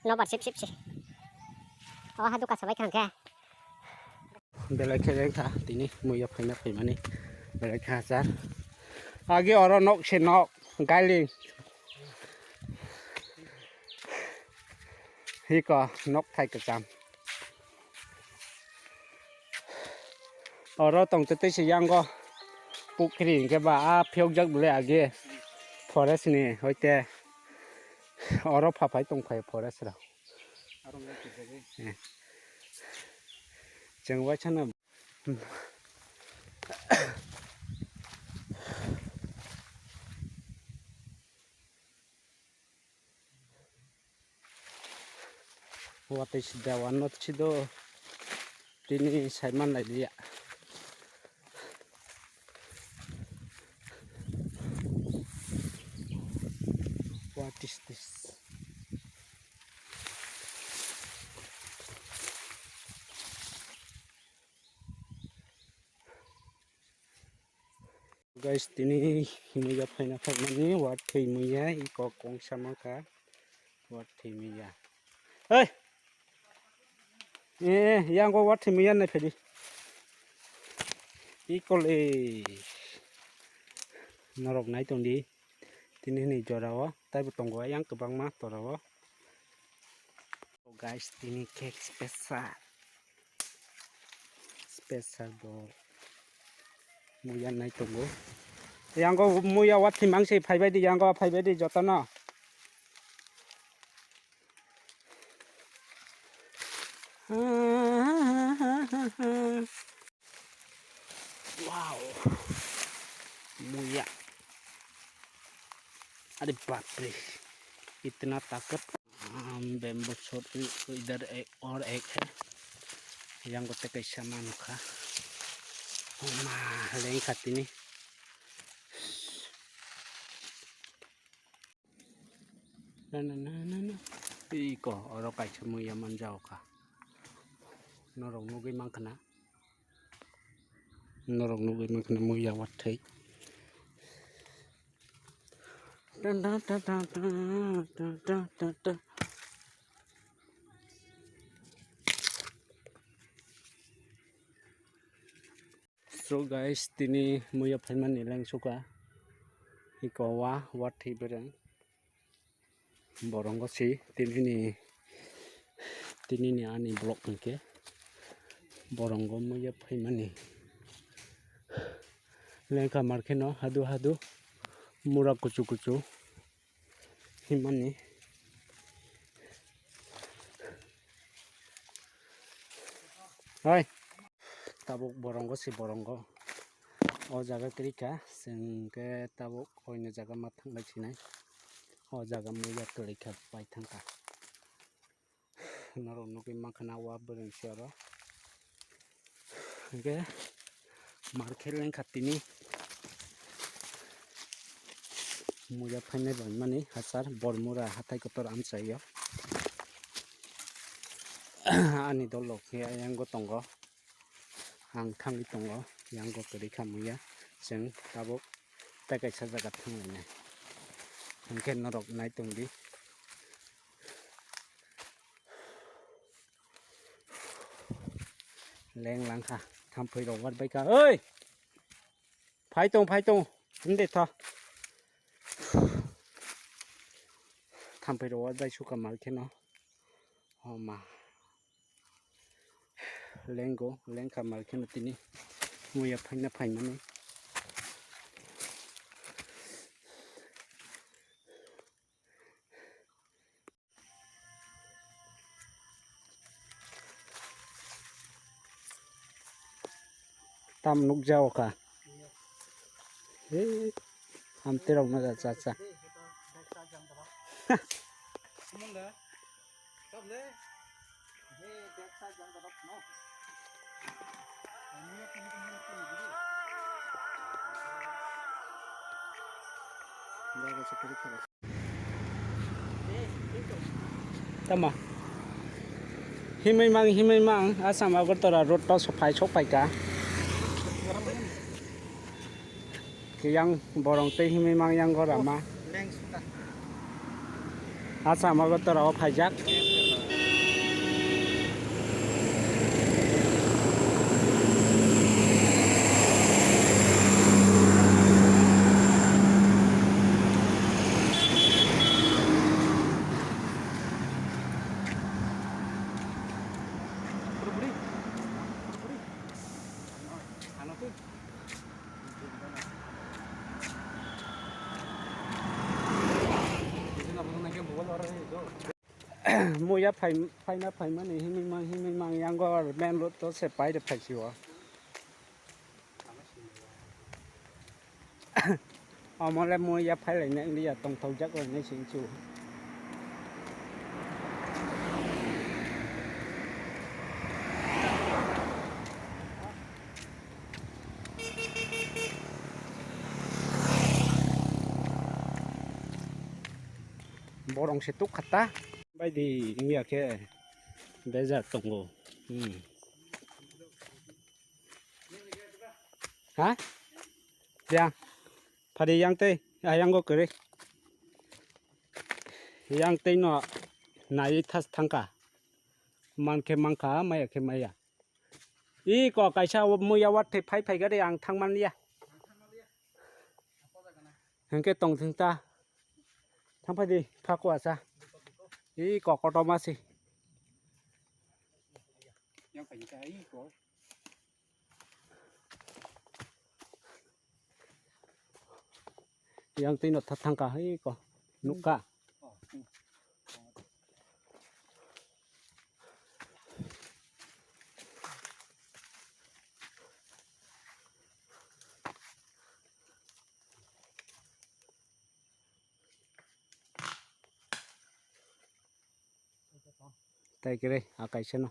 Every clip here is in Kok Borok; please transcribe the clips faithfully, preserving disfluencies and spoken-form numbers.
Nobar sip sip si. O ha duka sabai khangkhe. Belai khe rengkha tini muya phaina phaimani. Belai khe hachar. Agi oro nok se nok. Gailing. Hiko nok thai kwcham. Oro tongtwtwi se yango pukhri hinkhe ba a phiyokjak bwle age forest ni hoite oro phaphai tongphai forest rok. Eh. Chwng waisano. Watwi sida wano sido tini saiman nai liya. What is this? Guys, tini muya phaina phaimani, watwi muya, iko kongsa mankha, watwi muya. Hey! Eh, yango watwi muya nai phedi. Iko le. Norok nai tongdi. Tini ni jora o, taibo tongo yang kwbangma tora o. Guys, tini khe special. Special bo muya nai tongo. Yango muya watwi mangsi phaibai di, yango phaibai di jotono. Wow. Muya. Are bapre. Itna takat. Um, bamboo shot i-, idhar ek aur ek hai. Yang kote kaisa manukha. Ma, leng khatini. Na, na, na, na, na. Iko, oro kaisa muya manjaoka. Norok nugwi mankha na. Norok nugwi mankha na muya watwi. Tan, tan, tan. So guys, tini muya phaimani leng suka. Iko wa, watwi bereng. Borongo si tinini, tinini ani vlog hwnkhe borongo muya phaimani. Lengkha markheno hadu hadu mura kuchu kuchu himani. Hai. Tabuk borongo si borongo. O jaga kwrwi kha, chwng khe tabuk oino jaga ma thang lai sinai. O jaga muya kwrwi kha pai thang kha. Norok nugwi mankha na wa bwrwng si oro. Hwnkhe market lengkha tini. Muya phainai bai mani hachar Bormura hathai kotor amchaio. Ani dol rok khe ayang go tongo. Ang thangwi tongo, yang go kwrwi kha muya, chwng tabuk tei kaisa jaga thanglainai. Hwnkhe norok nai tongdi. Leng langkha, thampui rok bar baikha, oi! Phai tong, phai tong, himde tho. Thampui rok bar bai suka mal kheno. Oh ma. Lengo, lengkha mal kheno tini muya phaina phaimani. Tam nukjao kha. He, hamte rok no cha cha. Tama. Himwi mang, himwi mang, Assam Agartala road to sophai, sokphai ka. Kiyang borong tei himwi mang yang go rama. Leng suka. Assam Agartala o phaijak. Muya phai, phaina phaimani himwi mang, himwi mang yango main road to se paide phaisio. Omo le muya phailaina India tongthokjak lainai singchu. Borong se tuk khata. Bai di wngya khe desert tongo. Hmm. Ha? Ya. Phari yang tei, ayang go kere. Yang tei no nai thas thangka. Man khe mankha, maya khe maya. I ko kaisa muya wat thai phai phai gari ang thang man liya. Hengke tong thing ta. Thang phai di, pha kuasa. I ko koto masi. Yang tino tha thangka hai ko nukka. Tai kere akai seno.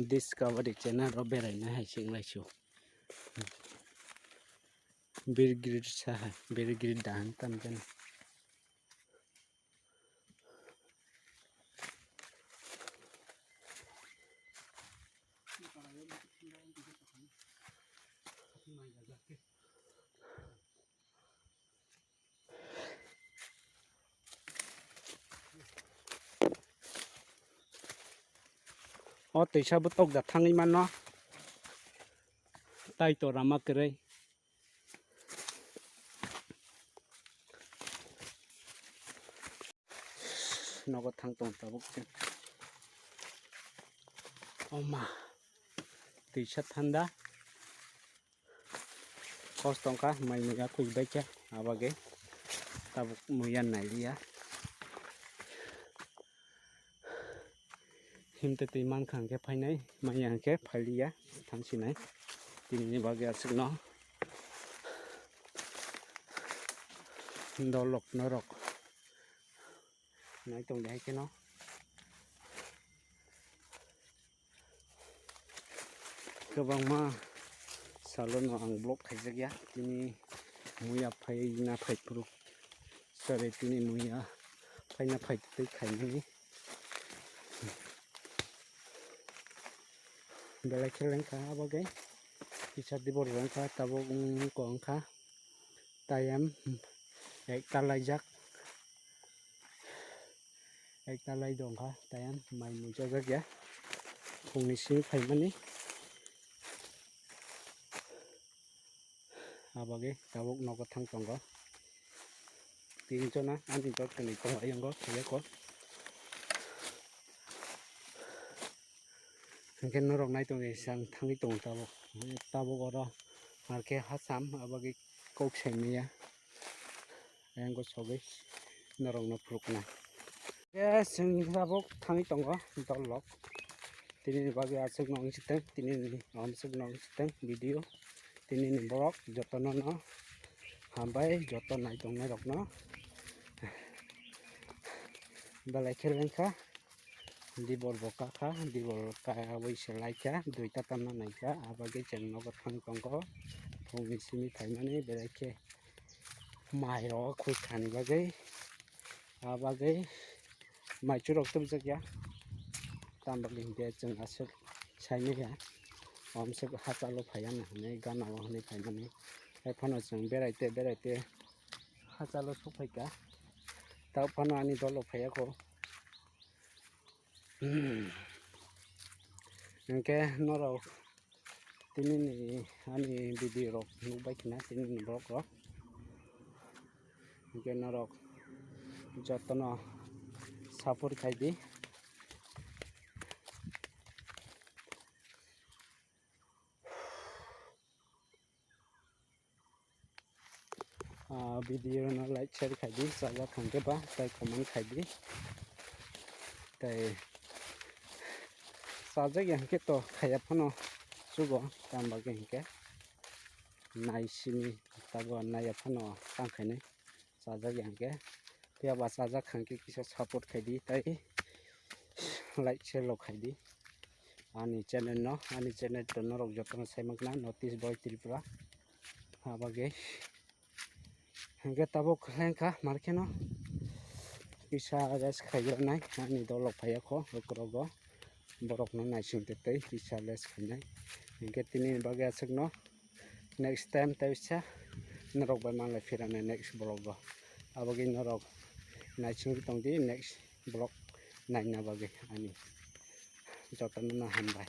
Discovery channel ro berai na hai sing lai su. Birgir sa hai, birgir dan tam jan. O twisa bo tokjak thangwi mano. Tai to rama kwrwi. Nogo thang tong tabuk chwng. O ma. Twisa thanda. Kos tongkha, mai muya kwi baikha, abagwi tabuk muya nailiya. Himte twi mankha hwnkhe phainai, manya hwnkhe phailiya, thangsinai. Tinini bagwi aswkno dolok norok nai tongdi hai kheno. Kwbangma salono ang vlog khaijakya, tini muya phaina phaiphuru, sorry, tini muya phaina phaitwi khainani. Belai khe lengkha abo khe kisa dibor wngkha, tabuk wngkha tayam ekta laijak. Ekta lai dongkha, tayang mai mui chajak ya. Phungni simi phaimani. Abagwi tabuk nogo thang tongo. Tin jona, ani jok tini tongo, ayongo, thayako. Hwnkhe norok nai tongwi sang thangwi tongo tabuk. Tabuk oro arkhe hasam, abagwi kok saimaya. Ayang ko sogwi norokno phuruknai. Yes, chwng tabuk thangwi tongo dolok. Tinini bagwi aswk nong siteng, tinini aswk nong siteng video. Tinini borok jotono no hambai, joto nai tongnai rokno. Belai khe lengkha. Dibor bo kakha, dibor kaya bai se laikha, duita tamo naikha, abagwi chwng nogo thang tongo, phungni simi phaimani, belai khe mai rok khwi thani bagwi, abagwi mai churok tubujak ya, tam bagwi hinkhe chwng aswk saimanya, omswk hachalo phaiya hinwi gana o hinwi phaimani. Hai phano chwng beraite beraite hachalo sokphaikha. Tao phano ani dolo phaiya kho. Hinkhe norok tinini ani video rok nukbai khna tinini vlog rok. Hinkhe norok jotono support khaidi. Ah, video no like, share khaidi, chajak hwnkhe ba tei comment khaidi. Tei chajak ya hwnkhe to khaiya phano chugo, tamo bagwi hwnkhe nai simi tabo naiya phano tang khainai. Chajak ya hwnkhe phiya ba chajak hwnkhe kisa support khaidi tei like, share rok khaidi ani channel no. Ani channel to norok jotono sai mankha North East Boy Tripura. Abagwi hwnkhe tabuk lengkha markheno kisa rest khaijaknai ani dolok phaiya kho rokrogo borokno naising tei kisa rest khainai. Hinkhe tini bagwi aswkno next time teisa norok bai manlai phirani next vlog o. Abagwi norok naisingwi tongdi next vlog naina bagwi ani jotono no hambai.